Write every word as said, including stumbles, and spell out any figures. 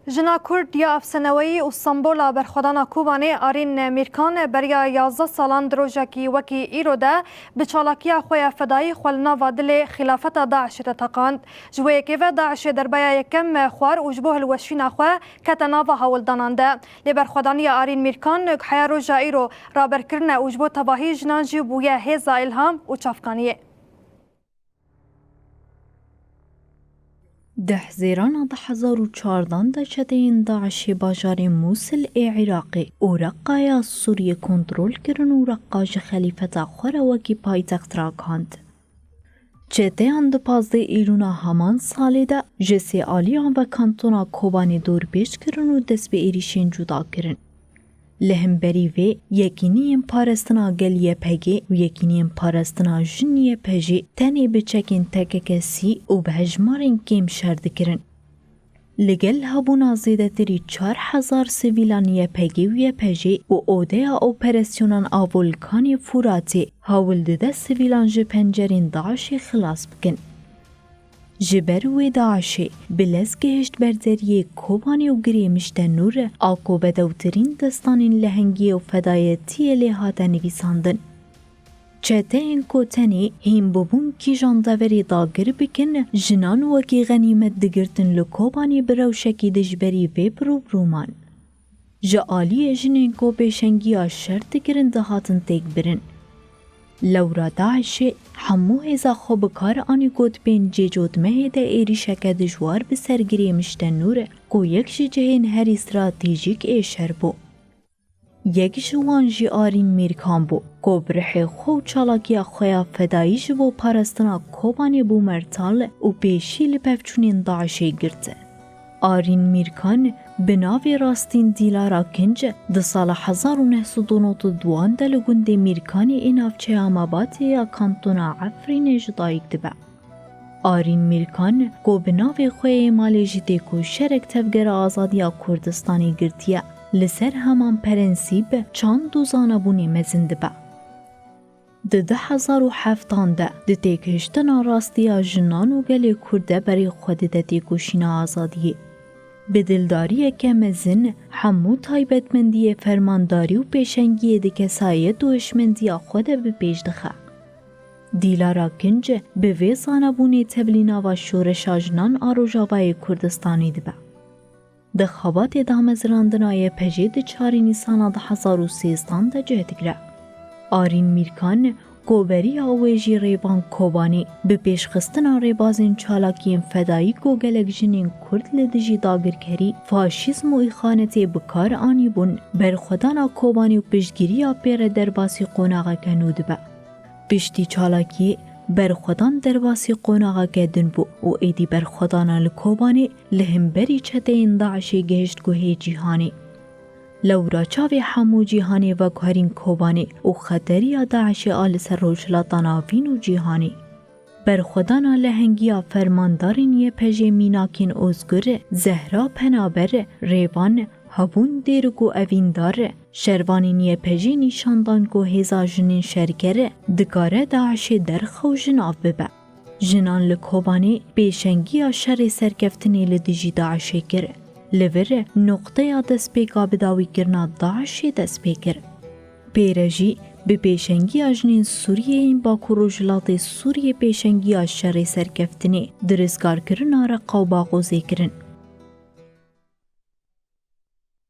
Jina Kurd ya efsaneweyî û sembola berxwedana Kobanê Arîn Mîrkan beriya yazdeh salan di rojekî wekî îro de bi çalakiya xwe ya fedayî xwe li nava dilê xîlafeta DAIŞê de teqand. Ji wê yekê ve DAIŞê derbeya yekem xwar û ji bo hilweşîna xwe kete nava hewldanan de. Lê berxwedaniya Arîn Mîrkan ku heya roja îro raber kirine û ji bo tevahî jinan jî bûye hêza îlham û çavkaniyê. Di Hezêrana du hezar û çardan de çeteyên DAIŞê bajarên Mûsil ê Iraqê û Reqqa ya Sûriyê kontrol kirin û Reqqa ji xelîfeta xwe re wekî paytext rakand. Çeteyan di pazdeh Îlûna heman salê de ji sê aliyan ve kantona Kobanê dorpêç kirin û dest bi êrîşên cuda kirin. Li hemberî vê, yekîniyên parastina gel Y P G û yekîniyên parastina jin Y P G tenê bi çekên tekekesî û bi hejmarên kêm şer dikirin. Li gel hebûna zêdetirî çar hezar sivîlan Y P G û Y P G û odeya operasyonan a Volkanê Furatê hewl dide sivîlan ji pencerên DAIŞê xilas bikin. Ji ber wê DAIŞê bi lez gihişt berderiyê Kobanê û Girêmişte Nûr a ku bedewtirîn destanên lehengiyê û fedayetiyê lê hate nivîsandin. Çeteyên ku tenê hîn bûbûn kîjan deverê dagir bikin, jinan wekî xenîmet digirtin li Kobanê bi rewşekî dijberî vê bi rû bi rû man. Ji aliyê jinên ku pêşengiya şer dikirin dihatin têkbirin. Lewra DAIŞê hemû hêza xwe bi kar anî ku di pêncê cotmehê de êrîşeke dijwar bi ser Girêmişte Nûr ku yek ji cihên herî stratejîk ê şer bû. Yek ji wan jî Arîn Mîrkan bû, ku bi rihê xwe û çalakiya xwe ya fedayî ji bo parastina Kobanê bû mertal û pêşî li pevçûnên DAIŞê girt. Arîn Mîrkan bi navê rastîn Dîlara Kinc di sala hezar û neh sed û nod û duan de li gundê Mîrkanê ê navçeya Mabatê ya kantona Efrînê ji dayik dibe. Arîn Mîrkan, ku bi navê xwe yê malê jî têkoşerek Tevgera Azadiya Kurdistanê girtiye, li ser heman prensîp çand û zanabûnê mezin dibe. Di du hezar û heftan de di têgihiştina rastiya jinan û gelê Kurd de berê xwe dide têkoşîna azadiyê. Bi dildariyeke mezin hemû taybetmendiyê fermandarî û pêşengiyê di kesayet û hişmendiya xwe de bi pêş dixe. Dîlara Kinc bi vê zanabûnê tevlî nava şoreşa jinan a Rojavayê Kurdistanê dibe. Di xebatê damezrandina Y P G di çarê Nîsana du hezar û sêzdan de cih digire. Arîn Mîrkan, ku beriya wê jî Rêvan Kobanî bi pêşxistina rêbazên çalakiyên fedayî ku gelek jinên Kurd li dijî dagirkerî, faşîzm û îxanetê bi kar anîbûn, berxwedana Kobanî û piştgiriya pê re derbasî qonaxeke nû dibe. Piştî çalakiyê, berxwedan derbasî qonaxeke din bû û êdî berxwedana li Kobanê li hemberî çeteyên DAIŞê gihişt guhê cîhanê. Lewra çavê hemû cîhanê veguherîn Kobanê û xeteriya DAIŞê a li ser Rojhilata Navîn û cîhanê. Berxwedana lehengiya fermandarên Y P G mînakên Ozgur, Zehra Penaber, Rêvan, Hebûn Dêrik û Evîndar, şervanên Y P G nîşan dan ku hêza jinên şerker dikare DAIŞê derxew ji nav bibe. Jinan li Kobanê pêşengiya şerê serkeftinê li dijî DAIŞê kir. Li vir noqteya destpêka bidawîkirina DAIŞê dest pê kir. Pê re jî bi pêşengiya jinên Sûriyê yên Bakur Rojhilatê Sûriyê pêşengiya şerê serkeftinê di rizgarkirina Reqa û Baxozê kirin.